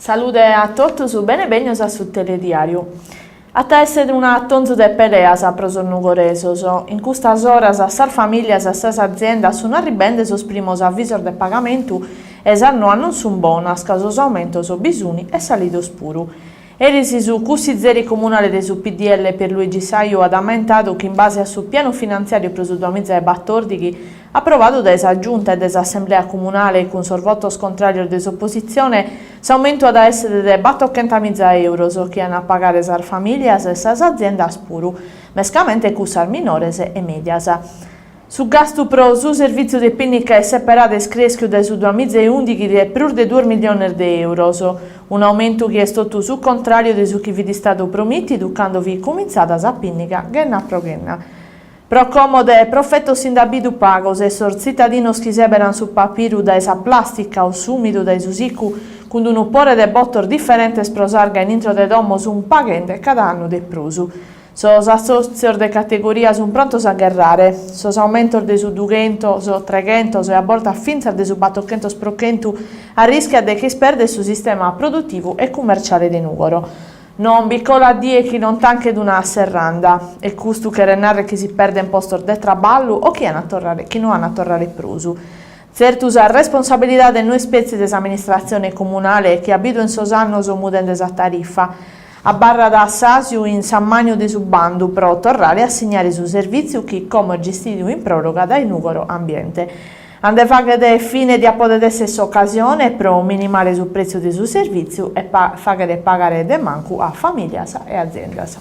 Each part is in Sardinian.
Salude a totus, bene bennios a su telediàriu. At a èssere un'atonzu de peleas pro sos nugoresos. In custas oras a sas famìlias e a sas aziendas sunt arribende sos primos avisos de pagamentu e sas noas non sunt bonas ca sos aumentos bi sunt e salidos puru. Eris su cussizeri comunale de su PDL Pierluigi Saiu at ammentadu chi in base a su pianu finantziàriu pro su duamiza e batòrdighi aprovadu dae sa Giunta e de s'Assemblea Comunale cun sos votos contràrios de s'opositzione, s'aumentu at a èssere de batochentamiza euros chi an a pagare sas famìlias e sas aziendas puru, mescamente cussas minores e mèdias. Su gastu pro su servìtziu de pinnica e seperada est crèschiu dae su duamiza e ùndighi de prus de duos milliones de euros, un'aumentu chi est totu su contràriu de su chi fit istadu promìtidu cando fit cumintzada sa pìnniga ghenna pro ghenna. Pro como de profetos si nd'at bidu pagos e sos tzitadinos chi sèberan su papiru dae sa plàstica o s'ùmidu dae su sicu cun unu pore de botos diferentes pro s'arga in intro de domo sunt paghende cada annu de prus. Sos assòtzios de categoria sunt prontos a gherrare. Sos aumentos de su dughentos, treghentos e a bortas fintzas de su batochentos pro chentu arrischiat de ch'ispèrder su sistema produtivu e cummerciale de Nùgoro. Non bi colat die chi non tanchet una serranda, e custu cheret narrer chi si perden postos de traballu o chi an a torrare chi no an a torrare prus. Tzertu sa responsabilidade no est petzi de s'amministratzione comunale chi at bidu in sos annos mudende sa tarifa. Abarrat s'àsiu in s'ammàniu de su bandu pro torrare a assignare su servìtziu chi como est gestidu in pròroga dae Nùgoro Ambiente. A nde fàghere fine diat poder èssere s'ocasione pro minimare su prètziu de su servìtziu e fàghere pagare de mancu a famìlias e aziendas.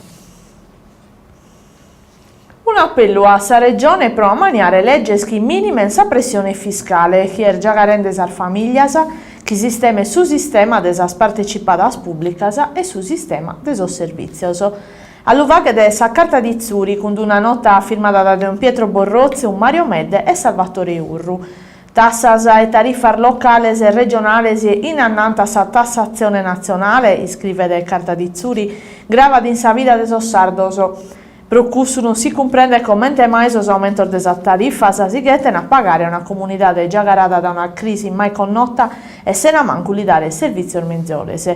Un'apellu a sa Regione pro ammaniare leges chi mìnimen sa pressione fiscale chi est giagarende sas famìlias, chi sistemet su sistema de sas partecipadas pùblicas e su sistema de sos servìtzios. A lu faghet sa Carta di Zuri cun una nota firmada dae Don Pietro Borrotzu, Mario Medde e Salvatore Urru. Tassas e tarifas locales e regionales in annanta a sa tassatzione natzionale, iscrivet Carta di Zuri, gravat in sa vida de sos sardos. Pro cussu non si cumprendet comente mai sos aumentos de sas tarifas si ghetten a pagare a una comunidade giagarada da una crisi mai connota e sena mancu li dare servìtzios mezores.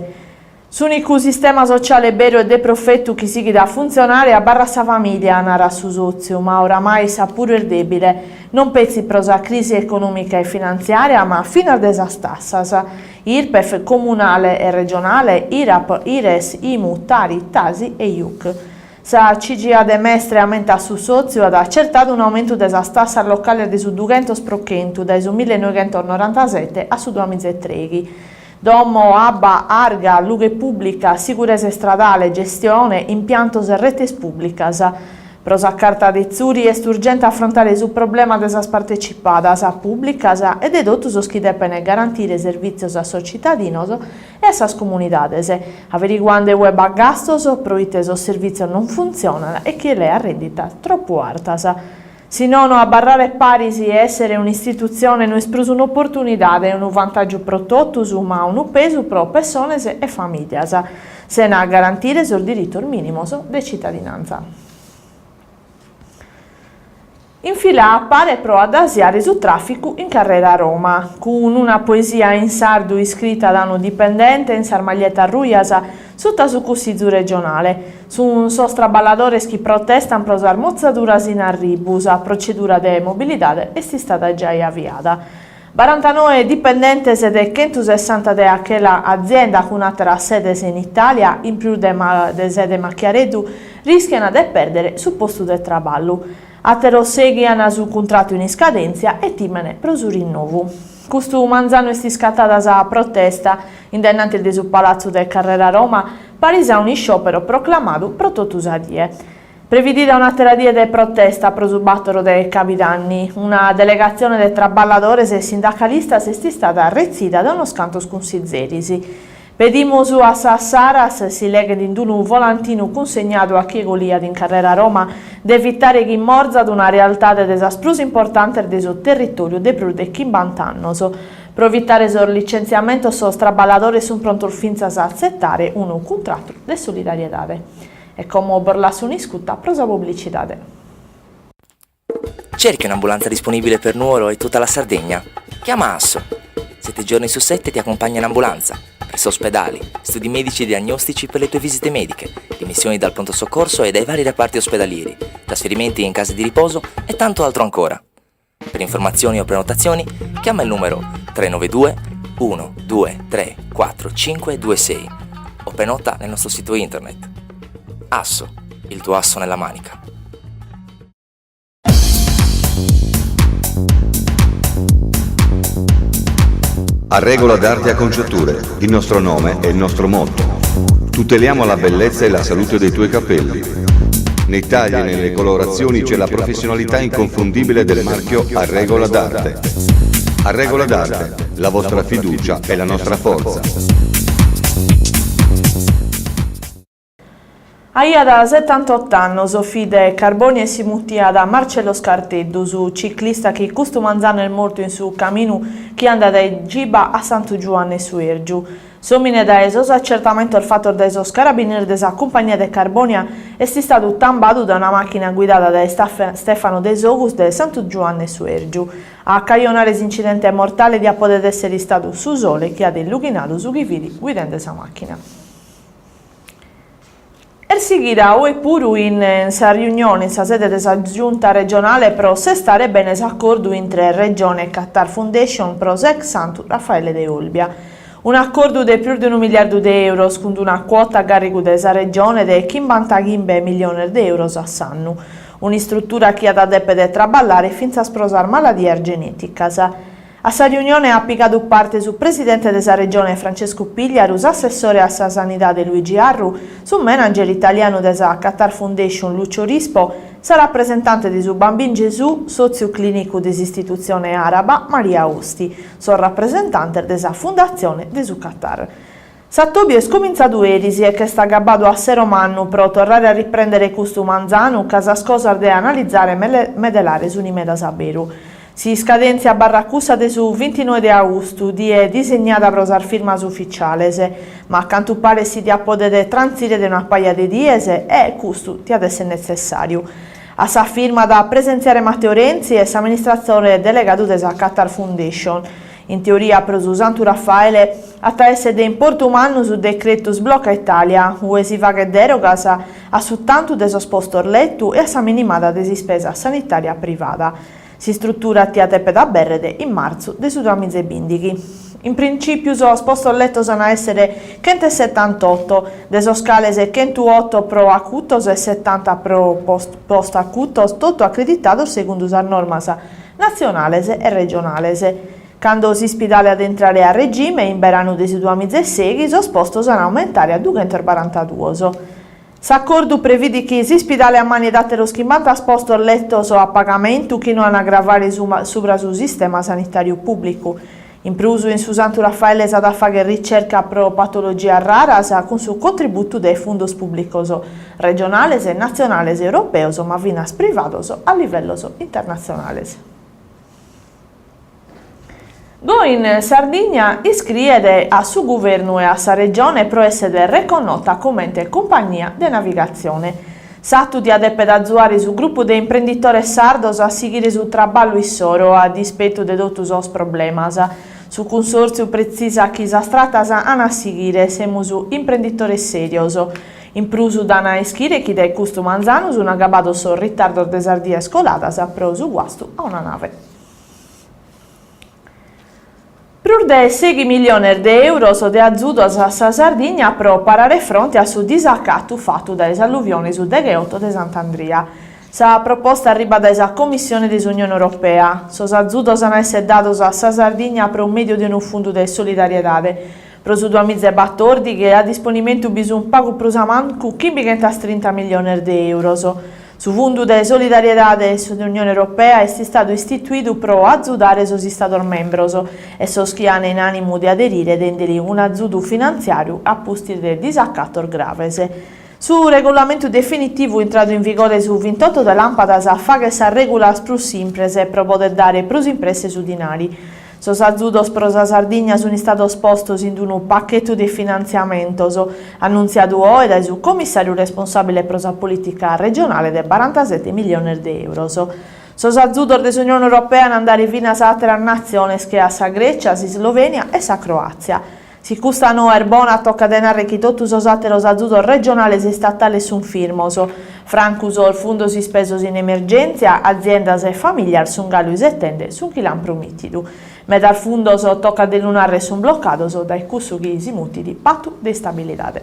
S'ùnicu sistema sociale beru e de profetu chi sighit a funtzionare abarrat sa famìlia, narat su sòtziu, ma oramai issa puru est dèbile, non petzi pro sa crisi econòmica e finantziària, ma finas de sas tassas, Irpef, comunale e regionale, Irap, Ires, Imu, Tari, Tasi e Iuc. Sa CGIA de Mestre, ammentat su sòtziu, at acertadu un'aumentu de sas tassas locales de su dughentos pro chentu dae su millenoighentos-norantasete a su duamizaetreighi. Domo, abba, arga, lughe pùblica, siguresa istradale, gestione, impiantos e retes pùblicas. Pro sa Carta de Zuri est urgente afrontare su problema de sas partecipadas pùblicas e de totu sos chi depent garantire servìtzios a sos citadinos e a sas comunidades, averiguende ue b'at gastos, pro ite sos servìtzios non funtzionant e chie leat rènditas tropu artas. Si nono, abarrare paris e èssere un'istitutzione no est prus un'oportunidade e unu vantàgiu pro totus, ma unu pesu pro pessones e famìlias, sena garantire sos diritos mìnimos de citadinantza. In fila a pare pro addasiare su tràficu in carrera Roma, cun una poesia in sardu iscrita da unu dipendente in sas maglietas rujas suta su Cussizu regionale. Sunt sos traballadores chi protestant pro sas motzaduras in arribu, sa procedura de mobilidade est istada giai aviada. Barantanoe dipendentes de chentusessanta de Akela azienda cun àteras sedes in Itàlia, in prus de de sede Machiareddu, rìschiant de pèrdere su postu de traballu. Àteros sèghiant su cuntratu in iscadèntzia e tìmene pro su rinnovu. Custu manzanu est iscatada sa protesta in dae innantis de su palatzu de Carrera Roma, paris a un'isciòpero proclamadu pro totu sa die. Previdida un'àtera die de protesta pro su bàtoro de cabidanni. Una delegatzione de traballadores e sindacalistas est istada retzida dae unos cantos cunsizeris. Pedimus a sa Saras, si leghet in unu volantinu cunsegnadu a chie coliat in carrera Roma, de evitare chi morzat una realtade de sas prus importantes de su territòriu de prus de chimbant'annos. Pro evitare sos licentziamentos sos traballadores sunt prontos fintzas a atzetare unu cuntratu de solidariedade. E como bos lasso un'iscuta pro sa publicidade. Cerchi un'ambulanza disponibile per Nuoro e tutta la Sardegna? Chiama Asso. Sette giorni su sette ti accompagna in ambulanza, presso ospedali, studi medici e diagnostici per le tue visite mediche, dimissioni dal pronto soccorso e dai vari reparti ospedalieri, trasferimenti in case di riposo e tanto altro ancora. Per informazioni o prenotazioni chiama il numero 392 1 2 3 4 5 2 6 o prenota nel nostro sito internet. Asso, il tuo asso nella manica. A regola d'arte acconciature, il nostro nome è il nostro motto. Tuteliamo la bellezza e la salute dei tuoi capelli. Nei tagli e nelle colorazioni c'è la professionalità inconfondibile del marchio A Regola d'Arte. A Regola d'Arte, la vostra fiducia è la nostra forza. Aiat setantot'annos, fit de Carbònia e si mutiat Marcello Scarteddu, su ciclista chi custu manzanu est mortu in su caminu chi andat dae Giba a Santu Giuanne Suèrgiu. S'òmine dae sos acertamentos fatos dae sos carabineris de sa Cumpagnia de Carbònia est istadu tambadu dae una màchina guidada dae Stefano Desogus de Santu Giuanne Suèrgiu. A cajonare s'incidente mortale diat poder èssere istadu su sole chi at illughinadu su chi fit guidende sa màchina. Est sighida oe puru in sa riunione in sa sede de sa Giunta regionale pro sestare bene s'acordu intre Regione e Qatar Foundation pro s'ex Santu Raffaele de Olbia. Un'acordu de prus de unu miliardu de euros cun una cuota a gàrrigu de sa Regione de chimbantachimbe miliones de euros a s'annu. Un'istrutura chi at a dèpere traballare fintzas pro sas maladias genèticas. A sa riunione at pigadu parte su presidente de sa Regione Francescu Pigliaru, s'assessore a sa Sanidade Luigi Arru, su manager italianu de sa Qatar Foundation Lucio Rispo, sa rapresentante de su Bambin Gesù, sòtziu clìnicu de s'istitutzione àraba, Maria Osti, sos rapresentantes de sa Fundatzione de su Qatar. S'atòbiu est comintzadu eris e ch'est agabbadu a sero mannu pro torrare a riprèndere custu manzanu ca sas cosas de analizare e medelare sunt medas a beru. S'iscadèntzia abarrat cussa de su vintinoe de austu, die disignada pro sas firmas ufitziales, ma a cantu paret si diat pòdere trantzire de una paja de dies e custu diat èssere netzessàriu. A sa firma at a presentziare Matteo Renzi e s'amministratore delegadu de sa Qatar Foundation. In teoria pro su Santu Raffaele at a èssere de importu mannu su decretu Sblocca Italia, ue si faghet dèrogas a su tantu de sos postos letu e a sa minimada de s'ispesa sanitària privada. S'istrutura tiat dèpere abèrrere in martzu de su duamiza e bìndighi. In printzìpiu sos postos letos an a èssere chent'e setantotto, de sos cales chentuoto pro acutos e setanta pro post-acutos, totu acreditados segundu sas normas natzionales e regionales. Cando s'ispidale at a intrare a regime, in beranu de su duamiza e sèighi, sos postos an a aumentare a dughentos barantaduos. S'acordu previdit chi s'ispidale ammàniet àteros chimbanta postos letos a pagamentu chi no an a gravare subra su sistema sanitàriu pùblicu. In prus, in su Santu Raffaele s'at a fàghere ricerca pro patologias raras cun su contributu de fundos pùblicos, regionales, natzionales e europeos, ma finas privados a livellos internatzionales. Goin Sardigna iscriet a su Guvernu e a sa Regione pro èssere reconnota comente cumpagnia de navigatzione. S'atu diat dèpere azuare su grupu de imprenditores sardos a sighire su traballu issoro a dispetu de totu sos problemas. Su cunsòrtziu pretzisat chi sas tratas an a sighire, semus imprenditores sèrios. In prus dan a ischire chi dae custu manzanu sun agabados sos ritardos de sas dies coladas pro su guastu a una nave. Prus de sèighi milliones de euros de azudos a sa Sardigna pro parare fronte a su disacatu fatu dae s'alluvione su degheoto de Sant'Andria. Sa proposta arribat dae sa Commissione de s'Unione Europea. Sos azudos an a èssere dados a sa Sardigna pro mèdiu de unu fundu de solidariedade. Pro su duamiza e batòrdighi a disponimentu bi sunt pagu prus a mancu chimbighentastrinta milliones de euros. Su Fundu de Solidariedade de s'Unione Europea est istadu istituidu pro azudare sos Istados membros e sos chi an in ànimu de aderire dendeli un'azudu finantziàriu a pustis de disacatos graves. Su regulamentu definitivu intradu in vigore su vintotto de làmpadas faghet sas règulas prus simpres pro poder dare prus in presse su dinari. Sos azudos pro sa Sardigna sunt istados postos in unu pachetu de finantziamentos, annuntziadu oe dae su commissàriu responsàbile pro sa polìtica regionale de barantasete milliones de euros. Sos azudos de s'Unione Europea an andare finas a àteras natziones che a sa Grècia, s'Islovènia e sa Croàtzia. Si custa noa est bona tocat de nàrrere chi totu sos àteros azudos regionales e istatales sunt firmos. Francu sos fundos ispesos in emergèntzia, aziendas e famìlias sunt galu isetende su chi l'ant promìtidu. Medas fundos, tocat de lu nàrrere, sunt blocados dae cussu chi si mutit Patu de Istabilidade.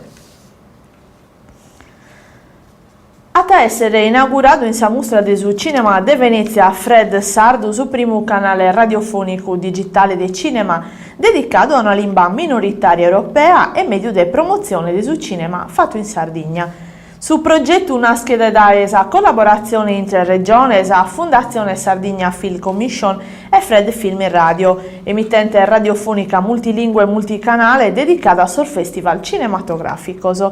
At a èssere inauguradu in sa Mustra de su Cìnema de Venètzia Fred Sardu su primu canale radiofònicu digitale de cìnema dedicadu a una limba minoritària europea e mèdiu de promotzione de su cìnema fatu in Sardigna. Su progetu naschet dae sa collaboratzione intre Regione, sa Fundatzione Sardigna Film Commission e Fred Film in Radio, emitente radiofònica multilìngue e multicanale dedicada a sos fèstival cinematogràficos.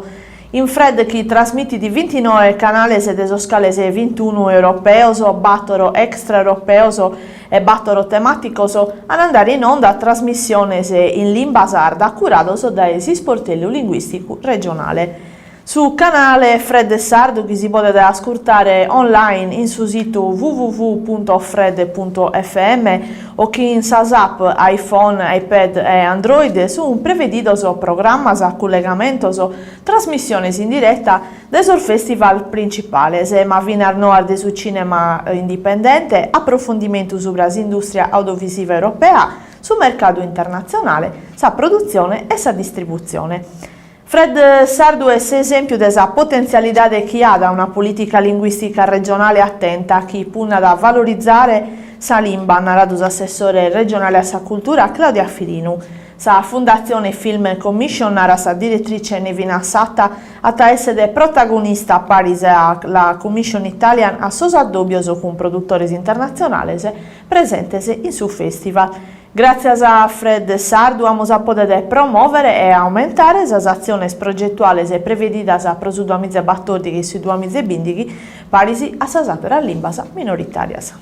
In Fred chi trasmitit bintinoe canales de sos cales bintunu europeos, bàtoro extraeuropeos e bàtoro temàticos, an a andare in onda trasmissiones in limba sarda curados dae s'isportellu linguìsticu regionale. Su canale Fred Sardu chi si podet ascurtare online in su situ www.fred.fm o chi in sas app iPhone, iPad e Android sunt prevedidos programmas, cullegamentos, trasmissiones in direta de sos fèstival printzipales, ma finas noas de su cìnema indipendente, aprofundimentu subra s'indùstria audiovisiva europea, su mercadu internatzionale, sa produtzione e sa distributzione. Fred Sardu est s'esèmpiu de sa potentzialidade chi at una polìtica linguìstica regionale atenta chi punnat a valorizare sa limba, at naradu s'assessore regionale a sa cultura Claudia Firinu. Sa Fundatzione Film Commission, narat sa diretrice Nevina Satta, at a èssere protagonista paris a la Commission Italian a sos addòbios cun produtores internatzionales presentes in su fèstival. Gràtzias a Fred Sardu amus a pòdere promòvere e aumentare sas atziones progetuales prevedidas pro su duamiza e batòrdighi e su duamiza e bìndighi paris a sas àteras limbas minoritàrias.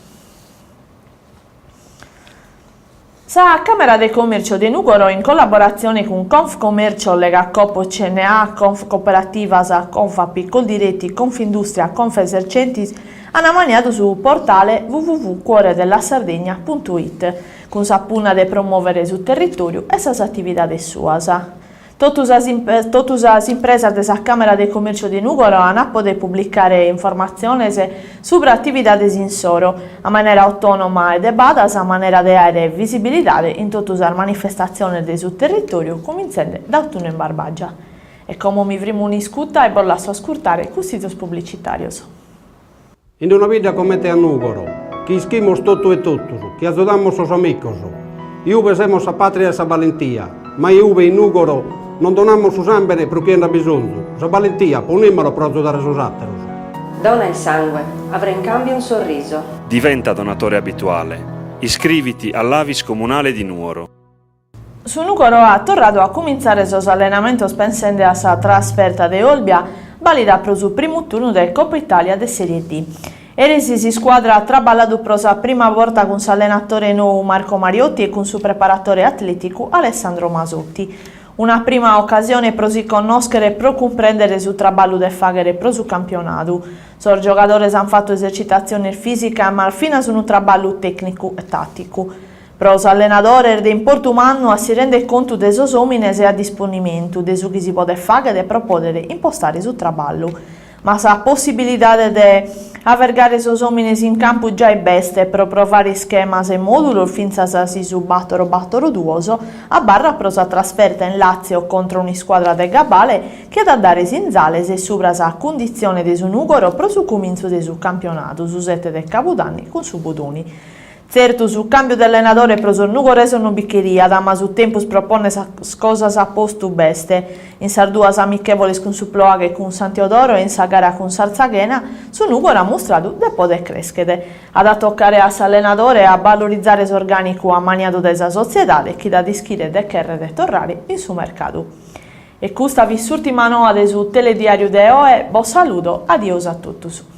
Sa Càmera de Comèrcio de Nùgoro, in collaboratzione cun Confcommercio, Legacoop, CNA, Confcooperativas, Confapi, Coldiretti, Confindustria, Confesercentis, an ammaniadu su portale www.cuoredellasardegna.it cun sa punna de promòvere su territòriu e sas atividades suas. Totu sas totu sas impresas de sa Càmera de Comèrciu de Nùgoro an a poder publicare informatziones subra atividades insoro, a manera autònoma e de badas, a manera de àere visibilidade in totu sas manifestatziones de su territòriu, cumintzende da Autunno in Barbagia. E como mi frimo un'iscuta e bos lasso ascurtare cussizos publicitàrios. In una bidda comente a Nùgoro, chi ischimus totu e totus, chi azudamus sos amicos, iube semus sa pàtria 'e sa balentia, ma iube in Nùgoro non donamus su sàmbene pro chie nd'at bisonzu, sa balentia ponìmala pro azudare sos àteros. Dona il sangue, avrai in cambio un sorriso. Diventa donatore abituale. Iscriviti all'Avis Comunale di Nuoro. Su Nùgoro at torradu a cumintzare sos allenamentos pensende a sa trasferta de Olbia, bàlida pro su primu turnu de Copa Italia de Serie D. Eris s'iscuadra at traballadu pro sa prima borta cun s'allenatore nou Marco Mariotti e cun su preparatore atlèticu Alessandro Masotti. Una prima ocasione pro si connòschere e pro cumprèndere su traballu de fàghere pro su campionadu. Sos giogadores ant fatu esercitatziones fìsicas ma finas unu traballu tècnicu e tàticu. Pro s'allenadore est de importu mannu a si render contu de sos òmines a disponimentu, de su chi si podet fàghere pro pòdere impostare su traballu. Ma sa possibilidade de avergare sos òmines in campu giai b'est pro provare ischemas e mòdulos fintzas si su bàtoro bàtoro duos abarrat pro sa trasferta in Làtzio contra un'iscuadra de gabale chi at a dare sinzales subra sa cunditzione de su Nùgoro pro su cumintzu de su campionadu su sete de cabudanni cun su Budoni. Tzertu, su càmbiu de allenadore pro sos nugoresos non bi cheriat, ma su tempus pro pònnere sas cosas a postu b'est. In sas duas amichèvoles cun su Ploaghe e cun San Teodoro e in sa gara cun s'Artzaghena, su Nùgoro at mustradu de poder crèschere. At a tocare a s'allenadore a balorizare s'orgànicu ammaniadu dae sa sotziedade chi dat ischire de chèrrere torrare in su mercadu. E custa fit s'ùrtima noa de su telediàriu de oe, bos saludo, adiosu a totus.